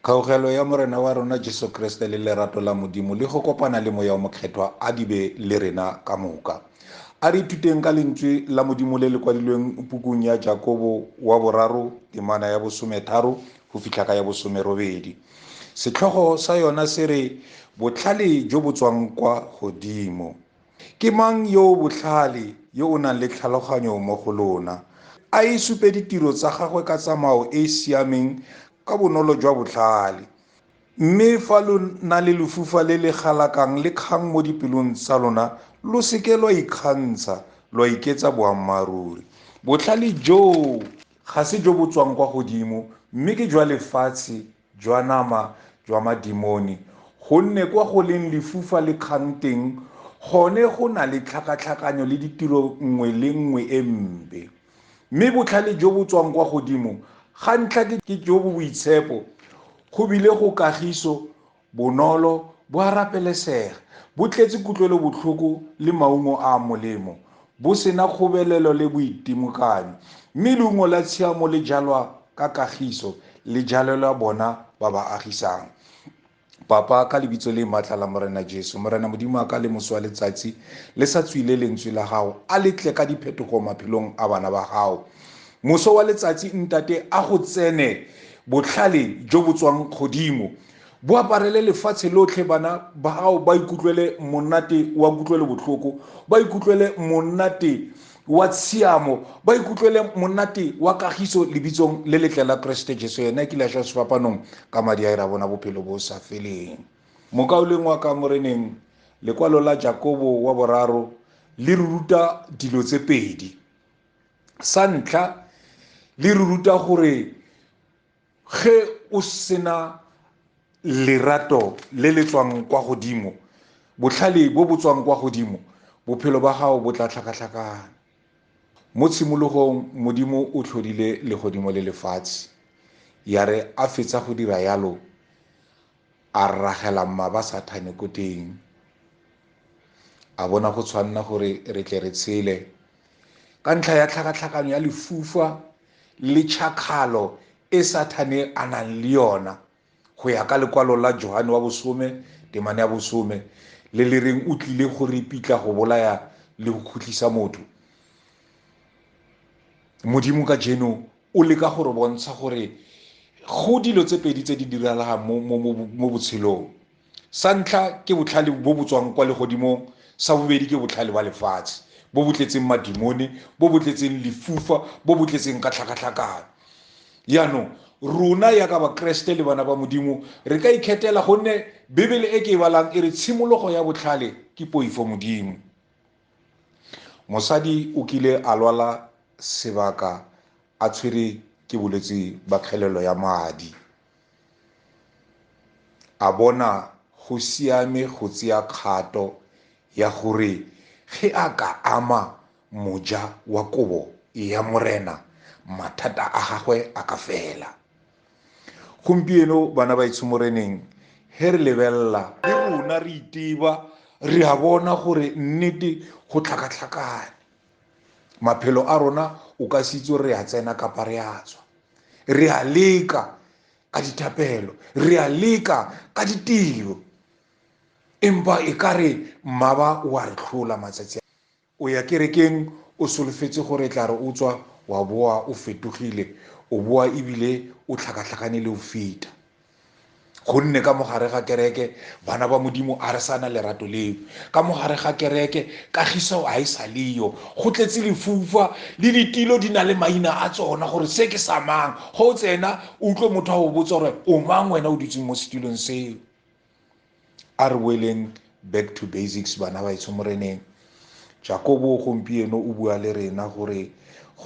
Kgaogelo ya Morena wa rona Jesu Kriste le lerato la Modimo le go kopana le Moya o Mokgethwa a di be le rena ka moka. A re ithuteng ka lentswe la Modimo le le kwadilweng pukung ya Jakobo wa boraro temana ya bosometharo go fitlha ka ya bosomerobedi. Setlhogo sa yona se re botlhale jo bo tswang kwa godimo. Ke mang yo o botlhale yo o nang le tlhaloganyo mo go lona? A e supe ditiro tsa gagwe ka tsamao e e siameng ka bonolo jwa botlhale. Mme fa lo na le lefufa le le galakang le kgang mo dipelong tsa lona, lo seke lwa ikgantsha, lwa iketsa boammaaruri. Botlhale joo ga se jo bo tswang kwa godimo, mme ke jwa lefatshe, jwa nama, jwa madimone. Gonne kwa go leng lefufa le kgang teng, gone go na le tlhakatlhakanyo le ditiro nngwe le nngwe e mpe. Mme botlhale jo bo tswang kwa godimo ga ntlha ke jo bo boitshepo, go bile go kagiso, bonolo, bo a rapelesega, bo tletse kutlwelobotlhoko le maungo a a molemo, bo sena kgobelelo le boitimokanyo. Mme leungo la tshiamo le jalwa ka kagiso, le jalelwa bona ba ba agisang. Papa, ka lebitso le maatla la Morena Jesu, Morena Modimo a ka le moso wa letsatsi le sa tswile lentswe la gago, a le tle ka diphetogo maphelong a bana ba gago. Moso wa letsatsi, ntate, a go tsene botlhale jo bo tswang godimo, bo aparele lefatshe lotlhe, bana ba gago ba ikutlwele monate wa kutlwelobotlhoko, ba ikutlwele monate wa tshiamo, ba ikutlwele monate wa kagiso lebitsong le letle la Kriste Jesu, yena ke la shwa sefapanong ka madi a e ra bona bophelo bo sa feleng. Mokauleng wa ka moreneng, lekwalo la Jakobo wa boraro le re ruta dilo tse pedi. Sa ntlha, le re ruta gore ge o sena lerato le le tswang kwa godimo, botlhale bo bo tswang kwa godimo, bophelo ba gago bo tla tlhakatlhakana. Mo tshimologong Modimo o tlhodile legodimo le lefatshe. Ya re a fetsa go dira yalo, a ragela mmaba Sathane ko teng. A bona go tshwanna gore re tle re tshele ka ntlha ya tlhakatlhakano ya lefufa le tšhakgalo e Sathane a nang le yona, go ya ka lekwalo la Johane wa bosome temane ya bosome le le reng o tlile go re pitla go bolaya le go khutlisa motho. Modimo ka jeno o leka go re bontsha gore go dilo tse pedi tse di diragalang mo botshelong. Sa ntlha ke botlhale bo bo tswang kwa legodimong, sa bobedi ke botlhale ba lefatshe bo bo tletseng madimone, bo bo tletseng lefufa, bo bo tletseng ka tlhakatlhakano. Jaanong rona yaka Bakreste le bana ba Modimo re ka ikgethela, gonne Bibele e ke e balang e re tshimologo ya botlhale ke poifo Modimo. Mosadi o kile a lwala sebaka a tshwere ke bolwetse ba kgelelo ya madi. A bona go siame go tseya kgato ya gore ge a ka ama moja wa kobo ya Morena, mathata a gagwe a ka fela. Gompieno bana ba etsho moreneng, he re lebelela le rona re iteba, re a bona gore nnete go tlhakatlhakane. Maphelo a rona o ka se itse re a tsena kapa re a tswa. Re a leka ka dithapelo, re a leka ka ditiro, empa e ka re mmaba o a re tlhola matsatsi. O ya kerekeng o solofetse gore tla re o tswa wa boa o fetogile, o boa ebile o tlhakatlhakane le o feta. Gonne ka mogare ga kereke bana ba Modimo a re sana lerato leo. Ka mogare ga kereke kagiso a e sa leyo, go tletse lefufa le ditilo di na le maina a tsona gore se ke sa mang. Go tsena o utlwe motho a o botsa gore o mang wena o dutseng mo setilong seo. A re boeleng back to basics bana ba etsho moreneng. Jakobo gompieno o bua le rena gore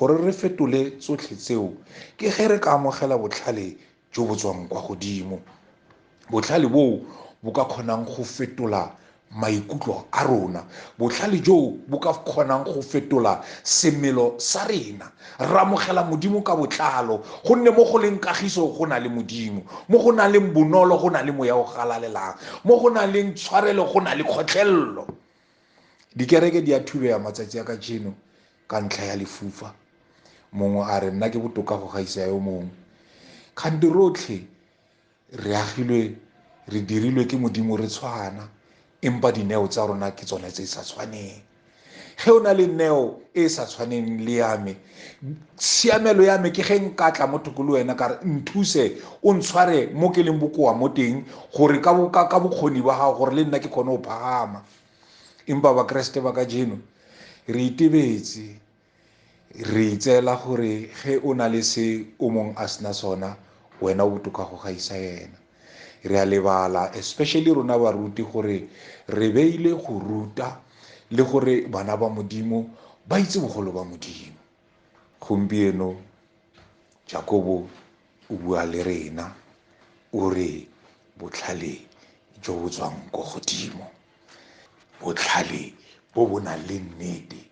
re fetole tsotlhe tseo ke ge re ka amogela botlhale jo bo tswang kwa godimo. Botlhale boo bo ka kgonang go fetola maikutlo a rona, botlhale joo bo ka kgonang go fetola semelo sa rena. Re amogela Modimo ka botlalo, gonne mo go leng kagiso go na le Modimo, mo go nang le bonolo go na le moya o galalelang, mo go nang le tshwarelo go na le kgotlelelo. Dikereke di a thubega matsatsi a kajeno ka ntlha ya lefufa. Mongwe a re nna ke botoka go gaisa yo mongwe. Kgante rotlhe Re agilwe, re dirilwe ke Modimo re tshwana, empa dineo tsa rona ke tsone tse di sa tshwaneng. Ge o na le neo e e sa tshwaneng le ya me, tshiamelo ya me ke ge nka tla mo thoko le wena ka re nthuse, o ntshware mo ke leng bokoa mo teng, gore ka bokgoni ba gago gore le nna ke kgone go phagama. Empa Bakreste ba kajeno re itebetse, re itseela gore ge o na le se o mong a sena sona, wena o botoka go gaisa yena. Re a lebala, especially rona baruti, gore re beile go ruta le gore bana ba Modimo ba itse bogolo ba Modimo. Gompieno Jakobo o bua le rena, o re botlhale jo bo tswang ko godimo, botlhale bo bo nang le nnete,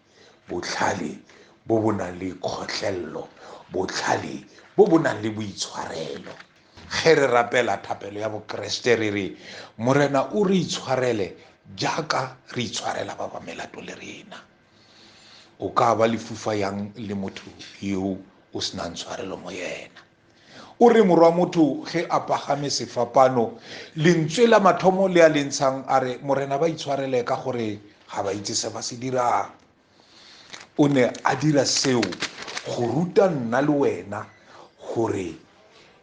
botlhale bo bo nang le kgotlelelo, botlhale bo bo nang le boitshwarelo. Ge re rapela thapelo ya Bokreste re re, Morena o re itshwarele jaaka re itshwarela ba ba melato le rena. O ka ba lefufa yang le motho yo o senang tshwarelo mo yena? O re morwa motho ge a pagame sefapano, lentswe la mathomo le a le ntshang a re, Morena ba itshwarele ka gore ga ba itse se ba se dirang. O ne a dira seo go ruta nna le wena gore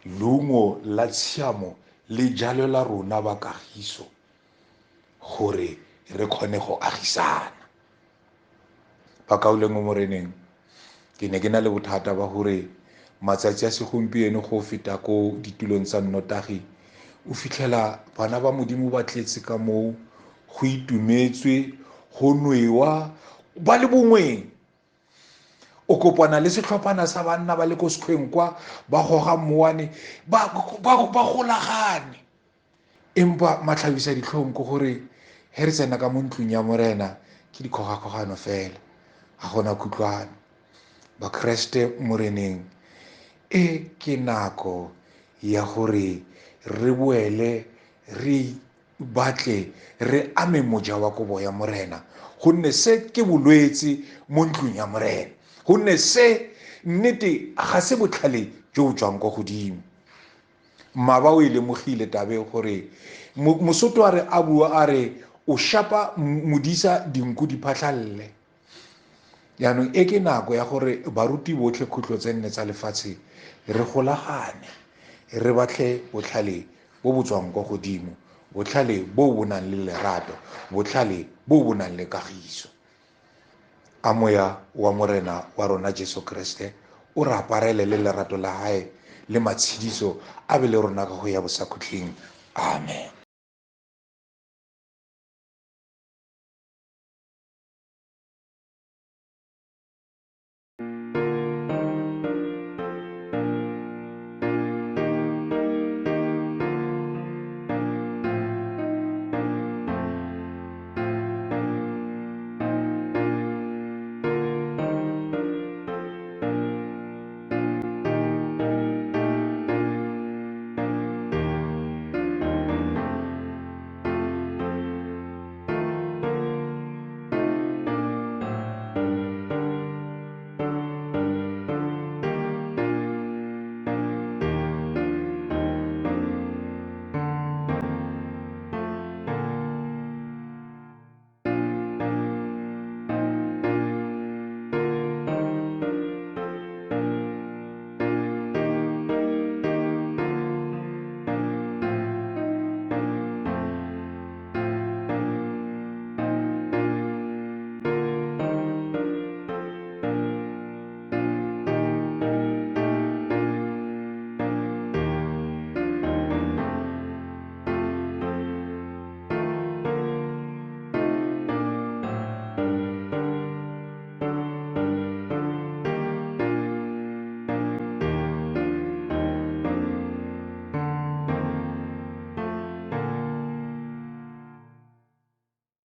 leungo la tshiamo le jalelwa rona ba kagiso, gore re kgone go agisana. Bakaulengwe moreneng, ke ne ke na le bothata ba gore matsatsi a segompieno go feta ko ditulong tsa nnotagi, o fitlhela bana ba Modimo ba tletse ka moo, go itumetswe, go nwewa, ba le bongweng. O kopana le setlhophana sa banna ba le ko sekgweng kwa, ba goga mmoane, ba golagane. Empa matlhabisa ditlhong ke gore he re tsena ka mo ntlong ya Morena ke dikgogakgogano fela, ga gona kutlwano. Bakreste moreneng, e ke nako ya gore re boele re batle re ame moja wa kobo ya Morena, gonne se ke bolwetse mo ntlong ya Morena, gonne se nnete ga se botlhale jo bo tswang kwa godimo. Mmaba o e lemogile tabe gore Mosotho a re a bua a re o shapa modisa dinku di phatlhalle. Jaanong e ke nako ya gore baruti botlhe khutlo tse nne tsa lefatshe re golagane, re batle botlhale bo bo tswang kwa godimo, botlhale bo bo nang le lerato, botlhale bo bo nang le kagiso. A moya wa Morena wa rona Jesu Kriste o re aparele le lerato la hae le matshediso a be le rona ka go ya bosakhutleng. Amen.